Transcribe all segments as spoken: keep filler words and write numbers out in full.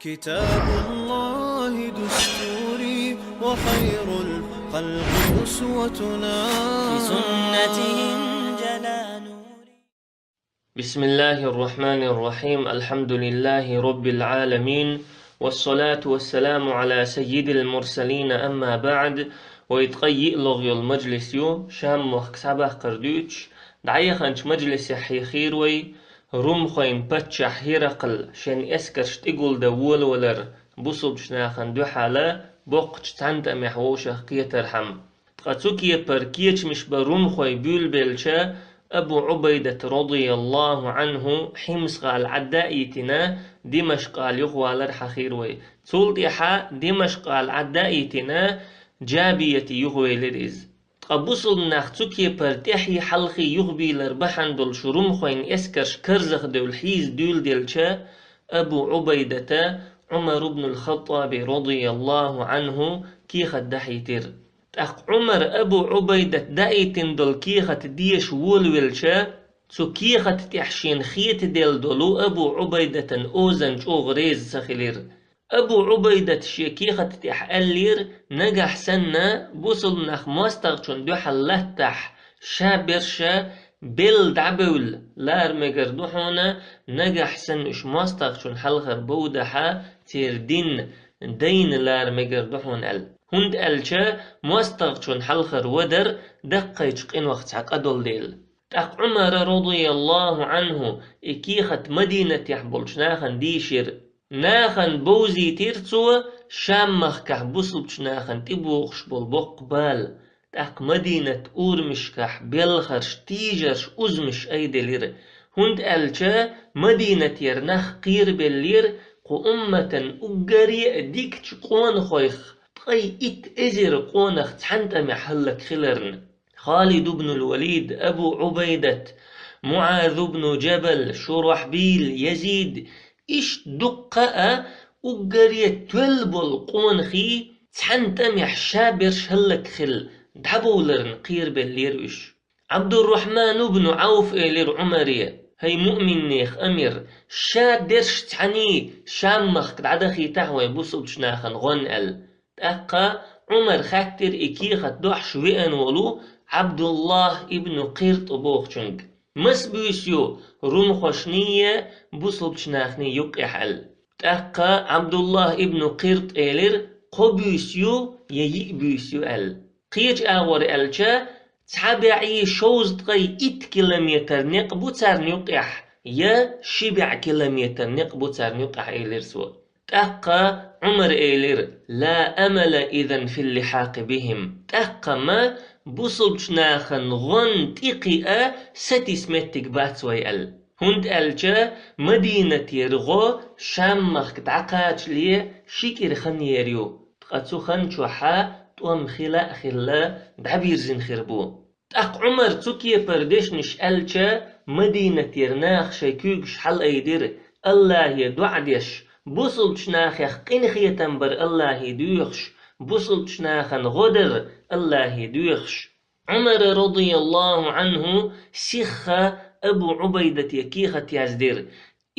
كتاب الله دستوري وخير الخلق أسوتنا. بسنته انجلى نوري. بسم الله الرحمن الرحيم. الحمد لله رب العالمين. والصلاة والسلام على سيد المرسلين. أما بعد. Вай ткъа йиълагӀа йола мажлис ю, Шам мохк схьабаккхар дуьйцуш, дӀаяханчу мажлисехь хьехийра вай, румхойн паччахь ХӀиракъл шен эскарш тӀегулдан волавалар бусулбачу нахана дуьхьал боккхачу цхьана тӀамехь вовшах кхетархьама. Ткъа цу кепара кечамаш бан румхой буьйлабелча, Абу Ӏубайдат, радияллаху Ӏанху, Хьимс-гӀала Ӏадда а йитина, Димашкъ-гӀала юхавалар хьахийра вай. Цул тӀаьхьа Димашкъ-гӀала Ӏадда а йитина, Джабияти юхавелира иза. Ткъа бусулба нах цу кепара тӀаьхьий-хьалхий юхабийлар бахьана долуш румхойн эскарш карзахдевлла хьийза дуьйладелча, Абу Ӏубайдата Ӏумар ибн ал-Хаттаби, радияллаху Ӏанху, кехат дахьийтира. ТӀаккха Ӏумар Абу Ӏубайдат даийтина долу кехат деша волавелча, цу кехат тӀехь шена хетаделла долу Абу Ӏубайдатан озан чӀогӀа реза ца хилира. Абу Ӏубайдат шен кехат тӀехь аьллера: «Нагахь санна бусулба нах мостагӀчунна дуьхьал латтахь, ша берш белла дӀабевлла лара мегар ду хьуна, нагахь санна уьш мостагӀчунна хьалхара бовдахь, церан дин дайна лара мегар ду хьуна», — аьлла. ХӀунда аьлча мостагӀчунна хьалхара вадар даккхийчу къинойх цхьа къа долу дела. ТӀаккха Ӏумара, радияллаху Ӏанху, и кехат Мадинатехь болчу нахана дийшира. Нахана бовзийтира цо Шам-махкахь бусулбачу нахана тӀебогӀуш болу боккха бала. ТӀаккха Мадинат урамашкахь белхарш, тийжарш, узамаш айделира. ХӀунда аьлча Мадинатера нах кхерабеллера кху умматан уггаре а дикачу къонахойх ткъе итт эзар къонах цхьана тӀамехь хӀаллакьхиларна. Халид ибн ал-Валид, Абу Ӏубайдат, МуӀаз ибн Джабал, Шурахьбил, Язид, иштта дуккха а уггаре тоьлла болу къонахий цхьана тӀамехь ша берш хӀаллакьхилла дӀабовларна кхерабеллера уьш. Ӏабдуррахьман ибн Ӏауф элира Ӏумаре: «ХӀай муъминнех амир, ша дерш цхьаьний Шам-махка дӀадахийтахьа вай бусулбачу нахана гӀон», — аьлла. ТӀаккха Ӏумар хаьттира и кехат дохьуш веана волу Ӏабдуллахь ибн Къирт бохучуьнга: «Маса буьйса ю румхошний я бусулбачу нахний юккъехь?» — аьлла. ТӀаккха Ӏабдуллахь ибн Къирт элира: «Кхо буьйса ю я йиъ буьйса ю», — аьлла. Кхечу агӀор аьлча, цхьа бӀе шовзткъе итт километр некъ бу царна юккъехь, я ши бӀе километр некъ бу царна юккъехь, элира цо. ТӀаккха Ӏумара элира: «Ла амала изан фил лихьакъи бихим». ТӀаккха-м бусулбачу нахана гӀон тӀекхиа сатийса меттиг бац вай аьлла. ХӀунда аьлча Мадинатера гӀо Шам-махка дӀакхачале ши кӀира хан ер ю. Ткъа цу хан чохь тӀом хила а хилла, дӀабирзина хир бу. ТӀаккха Ӏумара цу кепара дешнаш аьлча, Мадинатера наха шайн куьйгаш хьалаайдира, Аллахье доӀа деш, бусулбачу нахех къинхетам бар Аллахье доьхуш, бусулбачу нахана гӀо дар Аллахье доьхуш. Ӏумара, радияллаху Ӏанху, сихха Абу Ӏубайдате кехат яздира.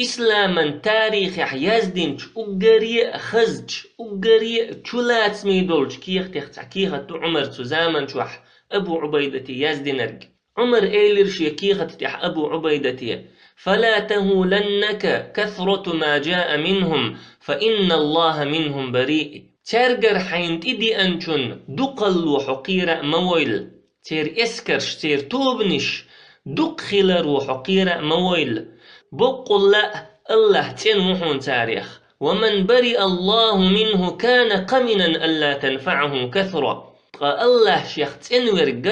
Исламан тарихехь яздинчу уггаре а хазачу, уггаре а чулацаме долчу кехатех цхьа кехат ду Ӏумара цу заман чохь Абу Ӏубайдате яздинарг. Ӏумара элира шен кехат тӀехь Абу Ӏубайдате: «Фала тагьуланнака касрату ма джаа минхум, фа инна Аллаха минхум бариъ». Цаьргара хьайна тӀедеанчун дукхалло хьо кхера а ма войла. Церан эскарш, церан тобанаш дукха хиларо хьо кхера а ма войла. Боккъалла а Аллахь цӀена ву хьуна царех. «Ва ман бариа Аллаху минху кана каминан алла танфааху касра». Ткъа Аллахь шех цӀена верг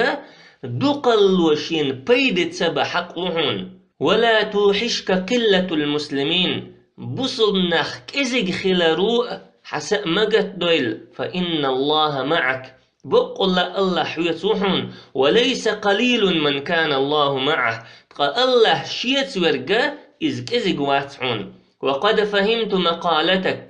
дукхалло шена пайда ца бан хьакъ ву хьуна. «Ва ла тухьишка къиллатул муслимин». Бусулба нах кӀезиг хиларо а хьан са а ма гатдойла. «Фа инна Аллаха маак». Боккъалла Аллахь хьоьца ву хьуна: «Ва лайса къалилун ман кана Аллаху мааху». Ткъа Аллахь шеца верг иза кӀезиг вац хьуна. «Ва къад фахимту макъалатак».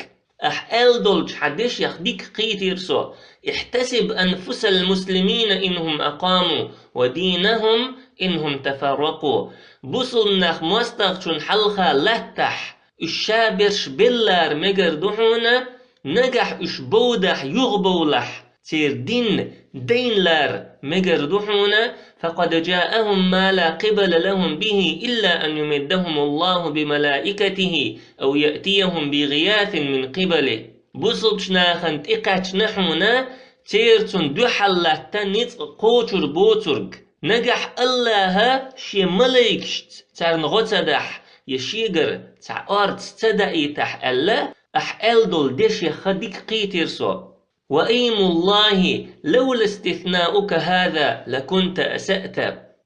Ахь аьлла долчу хьан дешех дика кхийтира со: «Ихьтасиб анфусал муслимина инхум акъаму, ва динахум инхум тафарракъу». Бусулба нах мостагӀчун хьалха латтахь, уьш ша берш беллар мегар ду хьуна, нагахь уьш бовдахь, юхабовлахь, церан дин дайнлар мегар ду хьуна, فقد جاءهم ما لا قبل لهم به إلا أن يمدهم الله بملائكته أو يأتيهم بغياث من قبله. Бусалба нахана тӀекхаьчна хьуна, церан цунна дуьхьал латта ницкъ кхочур боцург. Нагахь Аллаха шен малайкашца царна гӀо ца дахь, я шегара цхьа орца ца даийтахь аьлла, ахь аьлла долу дешех дика кхийтира со. وأيم الله لولا استثناؤك هذا لكنت أسأت.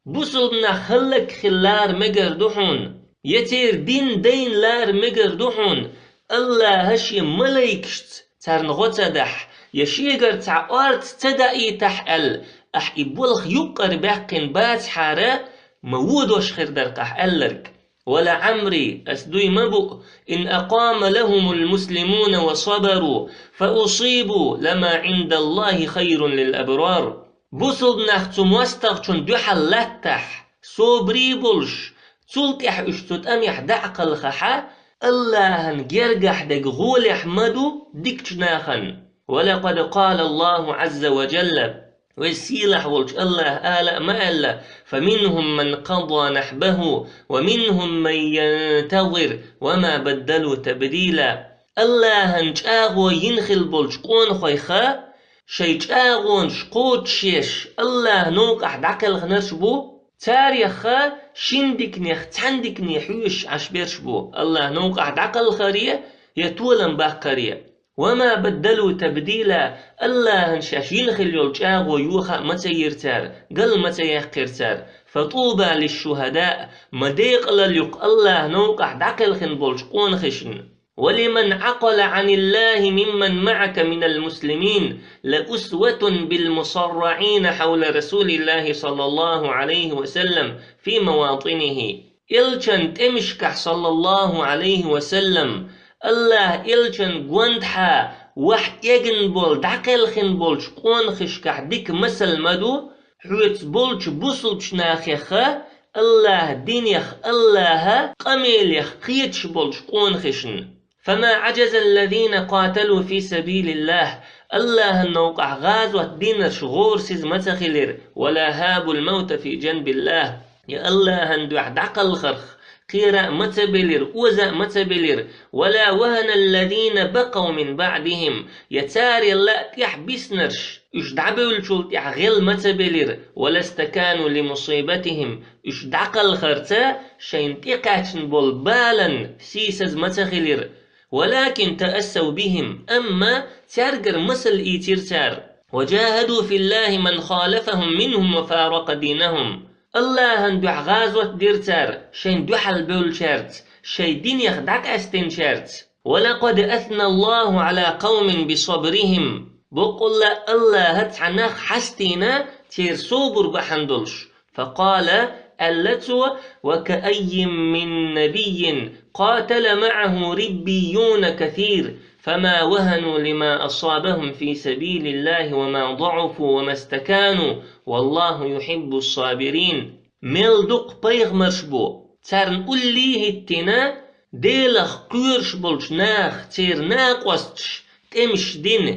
Бусалба нах хӀаллакьхилар мегар ду хьуна, я церан дин дайнлар мегар ду хьуна, Аллаха шен малайкашца царна гӀо ца дахь, я шегара цхьа орца ца даийтахь аьлла, ахь и болх юккъара баьккхина бацахьара, ма вон дош хир дара-кх ахь аьлларг. ولعمري, ас дуй ма буу, إن أقام لهم المسلمون وصبروا فأصيبوا لما عند الله خير للأبرار. Бусалба нах цу мостагӀчунна дуьхьал латтахь, собаре болуш, цул тӀаьхьа уьш цу тӀамехь дӀа а кхалхахь, Аллахьан гергахь дерг гӀолехь ма ду дикачу нахана. ولقد قال الله عز وجل, Веза-Сийлахь волчу Аллаха ала а ма аьлла: فمنهم من قضى نحبه ومنهم من ينتظر وما بدلوا تبديلا. Аллахьан чӀагӀо йина хилла болчу къонахойх шайн чӀагӀонаш кхочушъеш Аллахан новкъахь дӀакхелхинарш бу, царех шина диканех цхьана дикане хьоьжуш Ӏаш берш бу Аллахан новкъахь дӀакхалхаре я толам баккхаре. وما بدلوا تبديلا, Аллахьан шаьш йина хилла йолу чӀагӀо йоха а ма ца йира цара, гал ма ца яьккхира цара. فطوبى للشهداء, ма декъалалла ю-кх Аллахан новкъахь дӀакхелхина болчу къонахашна. ولمن عقل عن الله ممن معك من المسلمين لأسوة بالمصرعين حول رسول الله صلى الله عليه وسلم في مواطنه. Элчан тӀемашкахь, саллаллаху Ӏалайхи ва саллам, Аллаха Элчан гондахьа вахь эгна болу дӀакхелхина болчу къонахашкахь дика масал ма ду, хьоьца болчу бусулбачу нахеха, Аллаха динех, Аллаха къамелех кхеташ болчу къонахашна. فما عجز الذين قاتلوا في سبيل الله, Аллахьан новкъахь гӀазот динарш гӀорасиза ма ца хилира, ولا هابوا الموت في جنب الله, я Аллахьан дуьхьа дӀакхалхарх кхера а ма ца белира, оза а ма ца белира, ولا وهن الذين بقوا من بعدهم, я царел а тӀаьхьа биснарш, уьш дӀабевллачул тӀаьхьа гӀел ма ца белира, ولا استكانوا لمصيبتهم, уьш дӀакхалхарца шайна тӀекхаьчна болу балан сийсаза ма ца хилира, ولكن تأسوا بهم, амма цаьргара масал ийцира цара. وجاهدوا في الله من خالفهم منهم وفارق دينهم. Аллахьан дуьхьа гӀазот дира цара, шайна дуьхьал бевллачаьрца, шайн динех дӀакъаьстинчаьрца. ولقد أثنى الله على قوم بصبرهم. Боккъалла Аллаха цхьа нах хьастийна церан собар бахьана долуш. فقال, аьлла цо: وكأين من نبي قاتل معه ربيون كثير فما وهنوا لما أصابهم في سبيل الله وما ضعفوا وما استكانوا والله يحب الصابرين. Мел дукха пайхамарш бу, царна уллий хӀиттина, Делах кхоьруш болчу наха церан накъосташа тӀемаш дина.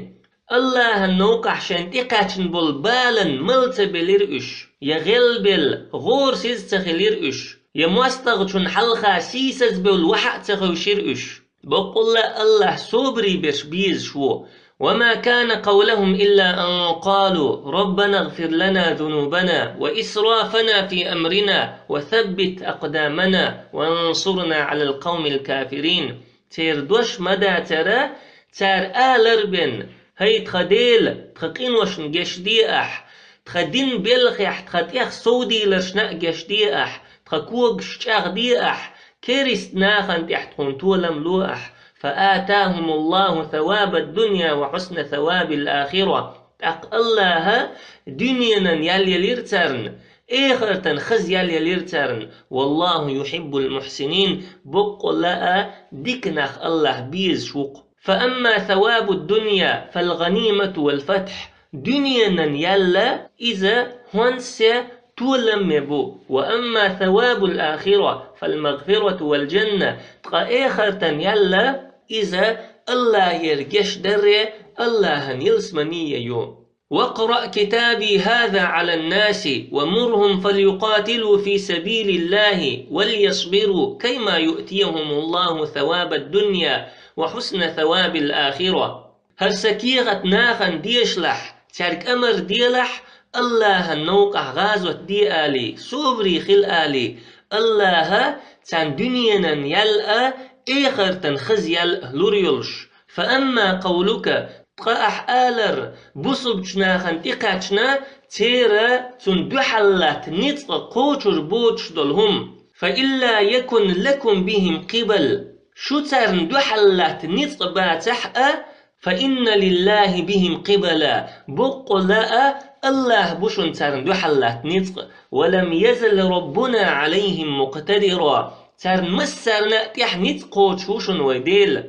Аллахьан новкъахь шайна тӀекхаьчна болу балан мала ца белира уьш, я гӀелбелла гӀорасиза ца хилира уьш, я мостагӀчунна хьалха сийсазбевлла вахьа а ца хевшира уьш. Боккъалла Аллахь собаре берш безаш ву. وما كان قولهم إلا أن قالوا ربنا اغفر لنا ذنوبنا وإسرافنا في أمرنا وثبت أقدامنا وانصرنا على القوم الكافرين. Церан дош ма дацара, цара алар бен: «ХӀай тхан Дела, тхан къиношна гечде ахь, тхан дин белхехь тхан тӀех совдийларшна а гечде ахь, тхан когаш чӀагӀде ахь, керист нахана тӀехь тхуна толам ло ахь». فآتاهم الله ثواب الدنيا وحسن ثواب الآخرة. ТӀаккха Аллаха дуьненан ял елира царна, эхартан хаза ял елира царна. والله يحب المحسنين. Боккъалла а дика нах Аллахь безаш ву-кх. فأما ثواب الدنيا فالغنيمة والفتح. Дуьненан ял, иза хӀонсе, толам ма бу. وأما ثواب الآخرة فالمغفرة والجنة. Ткъа эхартан ял а, иза Аллахьера гешт даре, Аллахьан ялсмани а ю. واقرأ كتابي هذا على الناس ومرهم فليقاتلوا في سبيل الله وليصبروا كيما يؤتيهم الله ثواب الدنيا وحسن ثواب الآخرة. ХӀара са кехат нахана дешалахь, цаьрга амар делахь, Аллахьан новкъахь гӀазот де алий, собаре хила алий, Аллахьа царна дуьненан ял а, эхартан хаза ял а лур йолуш. فأما قولك, ткъа ахь алар, бусулбачу нахана тӀекхаьчна, церан цунна дуьхьал латта ницкъ кхочур боцуш долу хӀума. فإلا يكن لكم بهم قبل. Шу царна дуьхьал латта ницкъ бацахь а, فإن لله بهم قبلا. Боккъала а, Аллахь бу шуна царна дуьхьал латта ницкъ. ولم يزل ربنا عليهم مقتدرا. Царна массарна а тӀехь ницкъ кхочуш ву шуна вай Дела.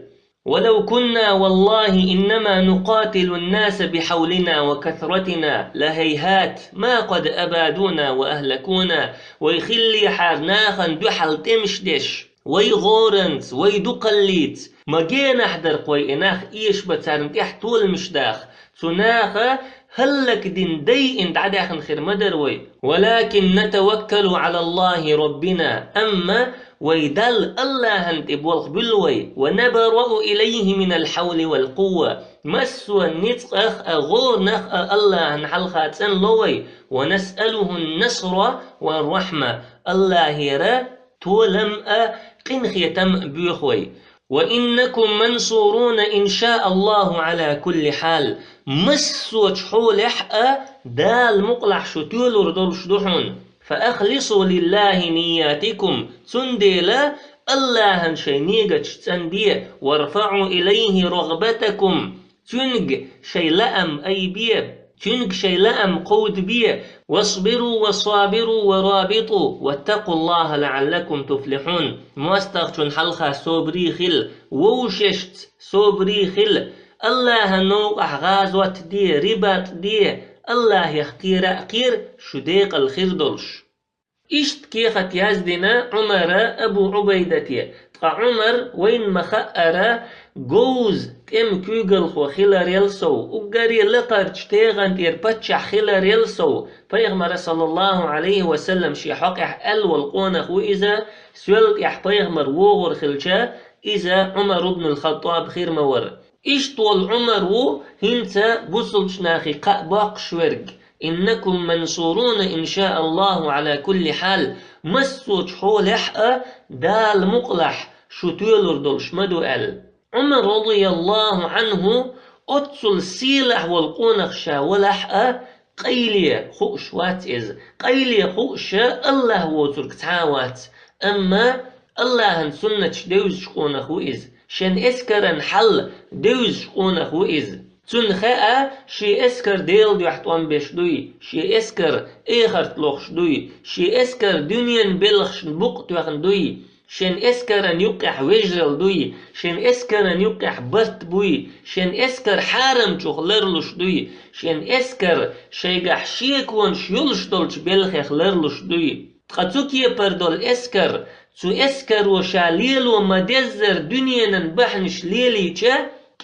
ولو كنا والله إنما نقاتل الناس بحولنا وكثرتنا لهيهات ما قد أبادونا وأهلكونا. Вай хиллехьара нахана дуьхьал тӀемаш деш, вай гӀоранца, вай дукхаллица, ма генахь дара-кх вай и нах эшабан царна тӀехь толамаш даха. Цу наха хӀаллакдина дайина дӀадаьхна хир ма дара вай. ولكن نتوكل على الله ربنا. Амма вай Далла Аллахьан тӀе болх буьллу вай. ونبرأ إليه من الحول والقوة. Массо а ницкъах а, гӀоранах а Аллахьан хьалха цӀанло вай. ونسأله النصر والرحمة. Аллахьера толам а, къинхетам а боьху вай. وإنكم منصورون إن شاء الله على كل حال. Массочу хьолехь а Дала мукъалахь шу тоьлур долуш ду хьуна. فأخلصوا لله نياتكم. Цундела Аллахьан шайн негаташ цӀанде. وارفعوا إليه رغبتكم. Цуьнга шайн лаам айбе, Цуьнга шайн лаам кховдабе. واصبروا وصابروا ورابطوا واتقوا الله لعلكم تفلحون. МостагӀчунна хьалха собаре хила, вовшашца собаре хила, Аллахьан новкъахь гӀазот де, рибат де, Аллахьех кхера а кхера, шу декъала хир долуш. Иштта кехат яздина Ӏумара Абу Ӏубайдате. Ткъа Ӏумар, вайна ма-хаъара, говза тӀеман куьйгалхо хиларел сов, уггаре лакхарчу тӀегӀан тӀера паччахь хиларел сов, пайхамара, саллаллаху Ӏалайхи ва саллам, шен хьокъехь аьлла волу къонах ву иза, соьл тӀехь пайхамар вогӀур хилча, иза Ӏумар ибн ал-Хаттаб хир ма вара. Иштта волу Ӏумар ву хӀинца бусулчу нахе кхаъ боккхуш верг: إنكم منصورون إن شاء الله على كل حال. Массочу хьолехь а Дала мукъалахь шу тоьлур долуш ма ду аьлла. Ӏумар, радияллаху Ӏанху, оццул сийлахь волу къонах ша валахь а, къайле хууш вац иза. Къайле хууш Аллахь воцург цхьа а вац. Амма Аллахьан суннаташ девзачу къонах ву иза. Шен эскаран хьал девзачу къонах ву иза. Цунна хаьа, шен эскар Делан дуьхьа тӀом беш дуй, шен эскар эхарт лохуш дуй, шен эскар дуьненан белхашна букъ тоьхна дуй, шен эскаран юккъехь вежаралла дуй, шен эскаран юккъехь барт буй, шен эскар хьарамчух ларлуш дуй, шен эскар шайгахь шеконаш йолуш долчу белхех ларлуш дуй. Ткъа цу кепара долу эскар, цу эскаро ша лело ма-деззара дуьненан бахьанаш лелийча,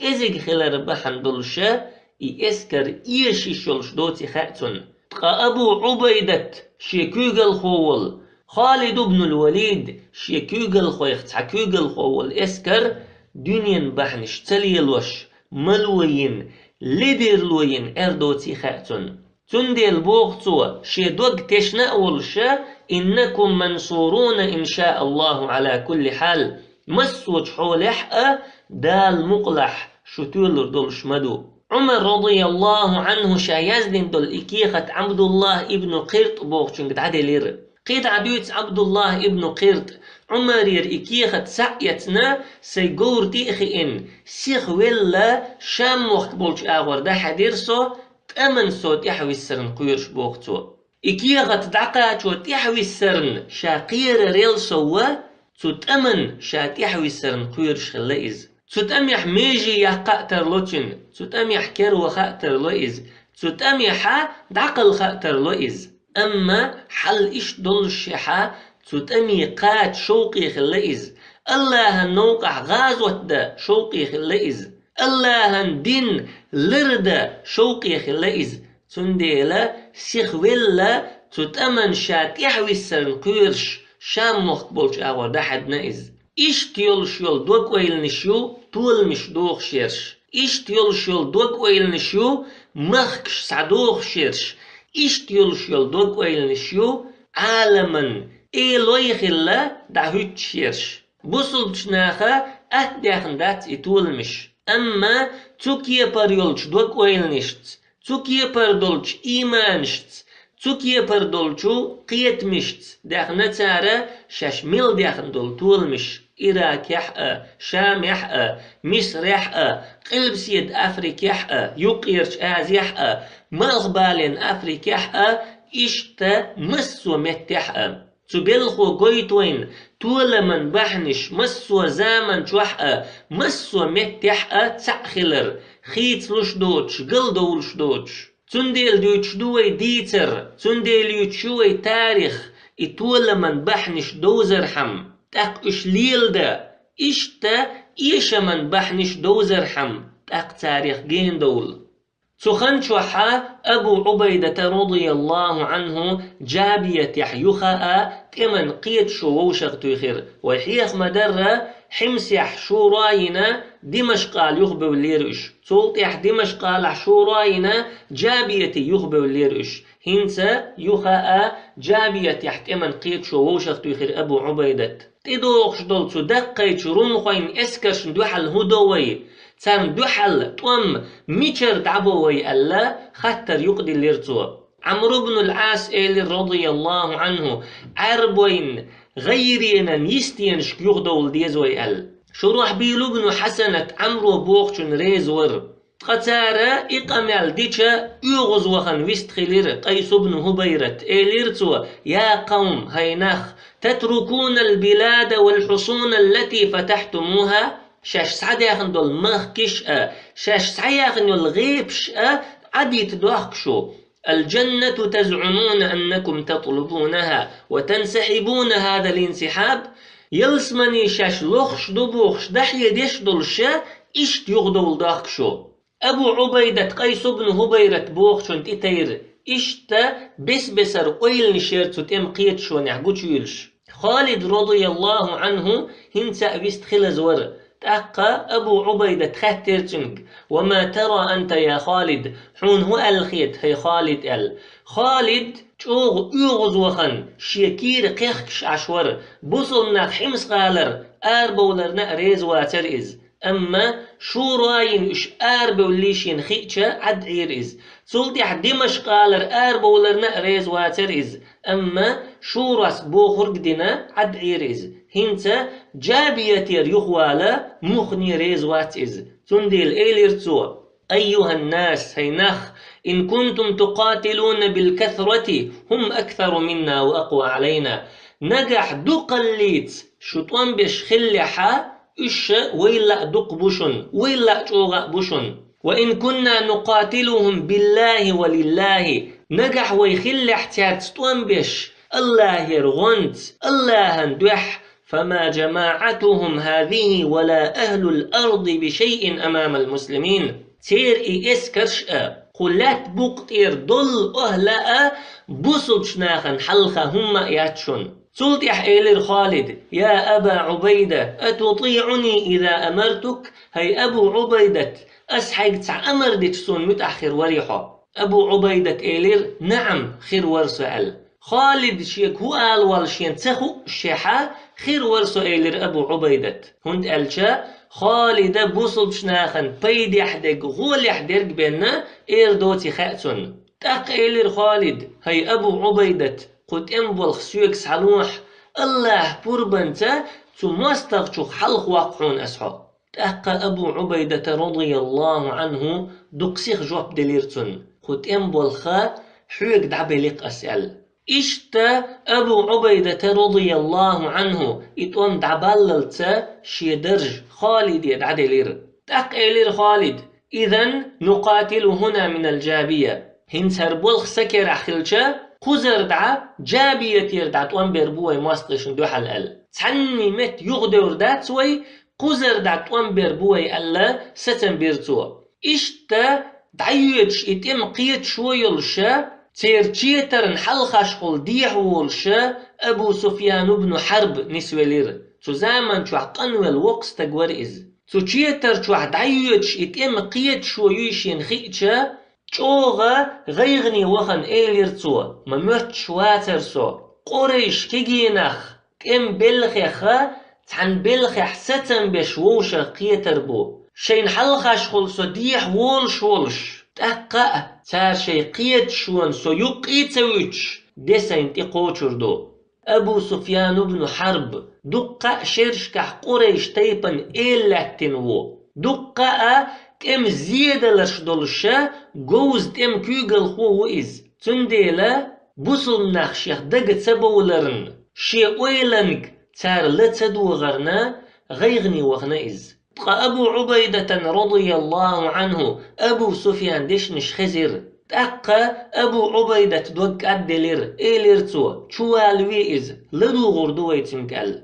кӀезиг хилар бахьана долуша, и эскар эшийш йолуш доций хаьа цунна. Ткъа Абу Ӏубайдат шен куьйгалхо волу, Халид ибн ал-Валид шен куьйгалхойх цхьа куьйгалхо волу эскар дуьненан бахьанаш ца лелош, мало йина, ледарло йина аьр доций хаьа цунна. Цундела боху цо, шен дог тешна а волуша: إنكم منصورون إن شاء الله على كل حال. Массочу хьолехь а Дала мукъалахь шу тоьлур долуш ма ду. Ӏумар, радияллаху Ӏанху, ша яздина долу и кехат Ӏабдуллах ибн Кхирт бохучуьнга дӀаделира. КхидӀа дуьйцу Ӏабдуллах ибн Кхирт: Ӏумарера и кехат схьа а эцна, сайн говр тӀе а хиъна, сиха велла, Шам-мохк болчу агӀор дӀахьаьдира со, тӀаман со тӀаьхьависсарна кхоьруш, боху цо. И кехат дӀакхачо тӀаьхьависсарна ша кхерарел сов а, цу тӀаман ша тӀаьхьависсарна кхоьруш хилла иза. Цу тӀамехь меже яккха а тарло цуьнан, цу тӀамехь керваха а тарло иза, цу тӀамехьа дӀакхалха а тарло иза. Амма хьал иштта доллушехьа, цу тӀаме кхача шовкъе хилла иза. АллахӀан новкъахь гӀазот дан шовкъе хилла иза. АллахӀан дин лардан шовкъе хилла иза. Цундела сихвелла, цу тӀаман ша тӀаьхьависсарна кхоьруш, Шам-мохк болчу агӀор дӀахьаьдна иза. Иштта йолуш йолу дог-ойланаш ю толамаш дохуш ерш. Иштта йолуш йолу дог-ойланаш ю махкаш схьадохуш ерш. Иштта йолуш йолу дог-ойланаш ю Ӏаламан элой хилла дӀахӀуьттуш ерш. Бусулбачу наха атта даьхна дац и толамаш. Амма цу кепара йолчу дог-ойланашца, цу кепара долчу ийманашца, цу кепара долчу кхетамашца даьхна цара шаьш мел даьхна долу толамаш Иракехь а, Шамехь а, Мисрехь а, Къилбаседа Африкехь а, Юккъерчу Азехь а, Малхбален Африкехь а, иштта массо а меттехь а. Цу белхо гойту вайна толаман бахьанаш массо а заман чохь а, массо а меттехь а цхьаъ хилар, хийцалуш доцуш, галдовлуш доцуш. Цундела дуьйцуш ду вай дийцар, цундела юьйцуш ю вай тарих, и толаман бахьанаш довзархьама, тӀаккха уьш леладан, иштта эшаман бахьанаш довзархьама, тӀаккха царах гена довла. Цу хан чохьа Абу Ӏубайдата, радияллаху Ӏанху, Джабиятехь юха а тӀеман кхеташо вовшахтуьйхира. Вай хьеха ма-дарра, Хьимсехь шура йина, Димашкъала юхабевллера уьш. Цул тӀаьхьа Димашкъалахь шура йина, Джабияте юхабевллера уьш. ХӀинца юха а Джабиятехь тӀеман кхеташо вовшахтуьйхира Абу Ӏубайдат. ТӀедогӀуш долу цу даккхийчу румхойн эскаршна дуьхьал хӀун до вай? Царна дуьхьал тӀом мичара дӀабо вай аьлла, хаттар юкъадиллира цо. Ӏамр ибн ал-Ӏас элира, радияллаху Ӏанху, Ӏарбойн гӀайренан йистенашка юхадовла деза вай аьлла. Шурахьбил ибн Хьасанат Ӏамро бохучун реза вара. Ткъа цара и къамел дича, оьгӀазвахана вистхилира Къайс ибн ХӀубайрат. Элира цо: «Я къавм, хӀай нах, татрукуна ал-билада вал-хьусуна аллати фатахьтумуха?» Шаьш схьадаьхна долу махкиш а, шаьш схьаяьхна йолу гӀепаш а Ӏадийта дохку шу. «Ал-джанната тазӀумуна аннакум татлубунаха ва тансахьибуна хазал инсихьаб». Ялсамани шаьш лохуш ду бохуш, дӀахьедеш долуш а, иштта юхадовла дохку шу. Абу Ӏубайдат Къайс ибн ХӀубайрат бохучун тӀетайра, иштта бес-бесара ойланаш яра цу тӀеман кхеташонехь гучуйуьйлуш. Халид, радияллаху Ӏанху, хӀинца а вистхилаза вара. ТӀаккха Абу Ӏубайдат хаьттира цуьнга: «Ва ма тара анта, я Халид? Хьуна хӀун аьлла хета, хӀай Халид?» – аьлла. Халид чӀогӀа оьгӀазвахана, шен кийра кхехкаш Ӏаш вара. Бусулба нах Хьимс-гӀалара арабовларна а реза вацара иза. Амма шура йина уьш арабевллий шена хиъча, Ӏад Ӏийра иза. Цул тӀаьхьа Димашкъ-гӀалара арабовларна а реза вацара иза. Амма шурас бохург а дина, Ӏад Ӏийра иза. ХӀинца Джабиятера юхавала муххале реза вац иза. Цундела элира цо: «Айюханнас, хӀай нах, ин кунтум тукъатилуна билкасрати, хӀум аксару минна ва акъва Ӏалайна». Нагахь дукхаллица шу тӀом беш хиллехьа, уьш вайла а дукха бу шуна, вайла а чӀогӀа а бу шуна. «Ва ин кунна нукъатилухум биллахи ва лиллахи». Нагахь вай хиллехь цаьрца тӀом беш, АллахӀера гӀонца, АллахӀан дуьхьа, «фама джамаӀатухум хазихи ва ла ахлул арди бишайин амамал муслимин». Церан и эскарш а, кху лаьтта букъа тӀера долу охӀла а бусулбачу нахана хьалха хӀумма а яц шуна. Цул тӀаьхьа элира Халид: «Я Аба Ӏубайда, атутиӀуни иза амартук?» ХӀай Абу Ӏубайдат, ас хьайга цхьа амар дича суна муьтӀахь хир варий хьо? Абу Ӏубайдат элира: «НаӀам, хир вара со», – аьлла. Халид шега хӀун ала воллу шена ца хуъушехьа, «Хир вара со», – элира Абу Ӏубайдат. ХӀунда аьлча Халида бусулбачу нахана пайдехь дерг, гӀолехь дерг бенна эр доций хаьа цунна. ТӀаккха элира Халид: «ХӀай Абу Ӏубайдат, кху тӀеман болх соьга схьалохьа, АллахӀан пурбанца цу мостагӀчух хьалхавоккху хьуна ас хьо». ТӀаккха Абу Ӏубайдата, радияллаху Ӏанху, дукха сиха жоп делира цунна: «Кху тӀеман болх хьоьга дӀабели-кх ас», – аьлла. Иштта Абу Ӏубайдата, радияллаху Ӏанху, и тӀом дӀабаллалца шен дарж Халиде дӀаделира. ТӀаккха элира Халид: «Изан нукъатилу хӀуна минал джабия». ХӀинца хӀара болх сан керахь хилча, кхузара дӀа Джабиятера дӀа тӀом бер бу вай мостагӀашна дуьхьал аьлла. Цхьанне метта юхадевр дац вай, кхузара дӀа тӀом бер бу вай аьлла, сацам бира цо. Иштта дӀайоьдуш и тӀема кхеташо йолуша, церан четарна хьалхашхула дехьа волуша Абу Суфьян ибн Хьарб нисвелира. Цу заман чохь къанвелла воккха стаг вара иза. Цу четар чохь дӀайоьдуш и тӀема кхеташо юй шена хиъча, чӀогӀа гӀайгӀане вахана элира цо: «Ма моьттуш вацара со. Къурайш кегий нах тӀема белхеха, цхьана белхехь сацам беш вовшах кхетар бу. Шайна хьалхашхула со дехьа волуш волуш, тӀаккха а цара шайн кхеташонан со юккъе а ца вуьтуш, де сайна тӀе кхочур ду». Абу Суфьян ибн Хьарб дуккха а шерашкахь Къурайш тайпана эла лаьттина ву. Дуккха а тӀема зеделларш долуша, говза тӀеман куьйгалхо ву иза. Цундела бусулба нах шех дага ца бовларна, шен ойланга цара ла ца догӀарна, гӀайгӀане вахана иза. Ткъа Абу Ӏубайдатан, радияллаху Ӏанху, Абу Суфьян дешнаш хезира. ТӀаккха Абу Ӏубайдат дог кӀадделира, элира цо: «Чувалаве иза, ладугӀур ду вай цуьнга», – аьлла.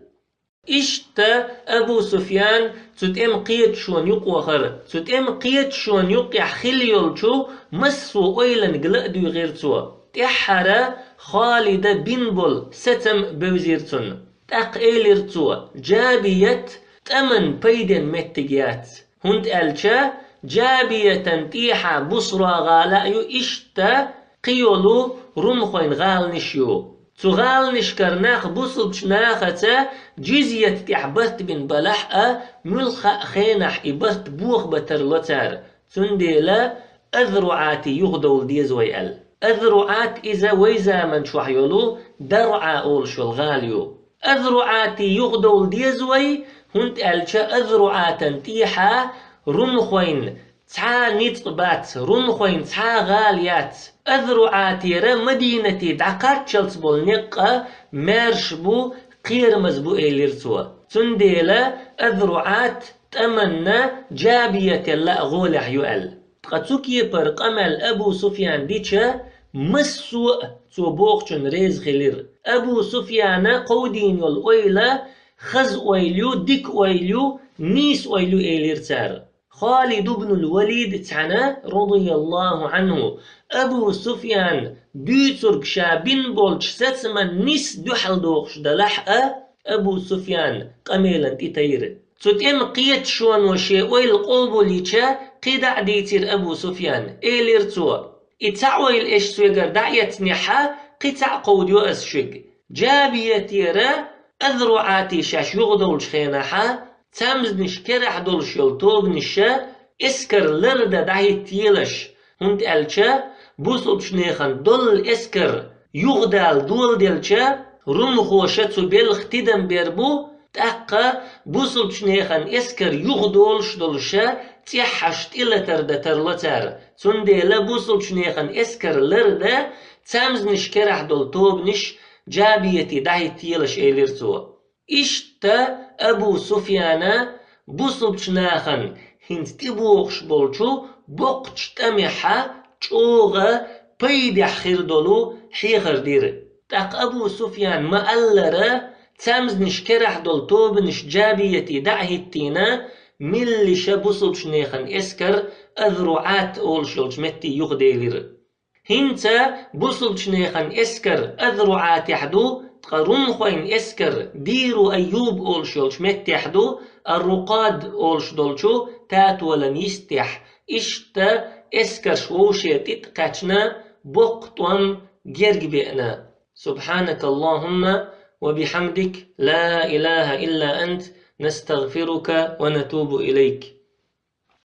Иштта Абу Суфьян цу тӀема кхеташонан юкъа вахара. Цу тӀема кхеташонан юккъехь хилла йолчу массо а ойланга ла а дуьйгӀира цо. ТӀаьххьара Халида бина болу сацам бевзира цунна. ТӀаккха элира цо: «Джабият тӀаман пайден меттиг яц, хӀунда аьлча Джабиятан тӀехьа Бусра гӀала а ю, иштта кхин йолу румхойн гӀаланаш ю. Цу гӀаланашкара нах бусулбачу нахаца джизйат тӀехь барт бина балахь а, муьлхха а хенахь и барт бохабан тарло цара. Цундела АзруӀати юхадовла деза вай», – аьлла. АзруӀат иза вай заман чохь йолу ДарӀа олуш йолу гӀала ю. АзруӀати юхадовла деза вай, хӀунда аьлча АзруӀатан тӀехьа румхойн цхьа а ницкъ бац, румхойн цхьа а гӀала яц. АзруӀатера Мадинате дӀакхаччалц болу некъ а маьрша бу, кхерамаза бу, элира цо. Цундела АзруӀат тӀаманна Джабиятел лаа гӀолехь ю аьлла. Ткъа цу кепара къамел Абу Суфьян дича, массо а цо бохучунна реза хилира. Абу Суфьяна кховдийна йолу ойла хаза ойла ю, дика ойла ю, нийса ойла ю, элира цара. Халид ибн ал-Валид цхьаьна, радияллаху Ӏанху, Абу Суфьян дуьйцург ша бина болчу сацаман нис дуьхьал дохуш далахь а, Абу Суфьян къамелан тӀе тайра. Цу тӀема кхеташоно шен ойла къобалйича, кхидӀа а дийцира Абу Суфьян. Элира цо: «И цхьа ойла эш соьгара дӀаэцнехьа, кхин цхьаъ кховдайо ас шуьга. Джабиятера АзруӀати шаьш юхадовлучу хенахьа, цамзнаш керахь долуш йолу тобанаша эскар лардан дӀахӀиттаелаш, хӀунда аьлча бусулбачу нехан доллу эскар юхадала доладелча, румхоша цу белхан тидам бер бу, тӀаккха бусулбачу нехан эскар юхадолуш долуша цӀеххьаш тӀелатар дан тарло цара. Цундела бусулбачу нехан эскар лардан, цамзнаш керахь долу тобанаш Джабияте дӀахӀиттаелаш», – элира цо. Иштта Абу Суфьяна бусулбачу нахана хӀинца тӀебогӀуш болчу боккхачу тӀамехьа чӀогӀа пайдехь хир долу хьехар дира. ТӀаккха Абу Суфьян ма-аллара, цамзнаш керахь долу тобанаш Джабияте дӀа а хӀиттийна, миллиша бусулбачу нехан эскар АзруӀат олуш йолчу метте юхаделира. ХӀинца бусулбачу нехан эскар АзруӀатехь ду, ткъа румхойн эскар Диру Айюб олуш йолчу меттехь ду, Ар-Рукъад олуш долчу татолан йистехь. Иштта эскарш вовше тӀитӀа кхаьчна, боккха тӀом герга беана. سبحانك اللهم وبحمدك، لا إله إلا أنت، نستغفرك ونتوب إليك.